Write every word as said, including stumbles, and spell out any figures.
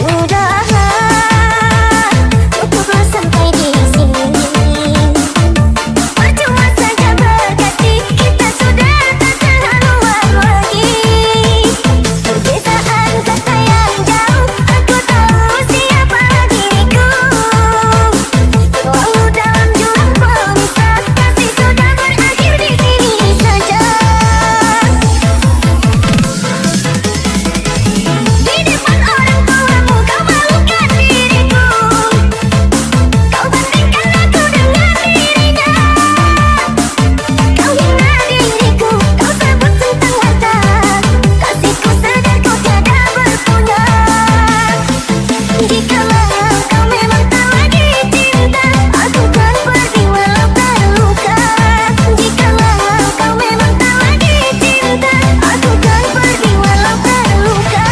Sudahlah, cukuplah sampai di sini. Percuma saja berkasih, kita sudah tak sehaluan lagi. Perbezaan kata yang jauh, aku tahu siapa diriku. Walau dalam jurang pemisah, kasih sudah berakhir di sini saja. Di depan orang tuamu kau malukan diriku. Kau bandingkan aku dengan dirinya. Kau hina diriku, kau sebut tentang harta. Kasihku sadar kau tiada berpunya. Jikalau kau memang tak lagi cinta, aku kan pergi walau terluka. Jikalau kau memang tak lagi cinta, aku kan pergi walau terluka.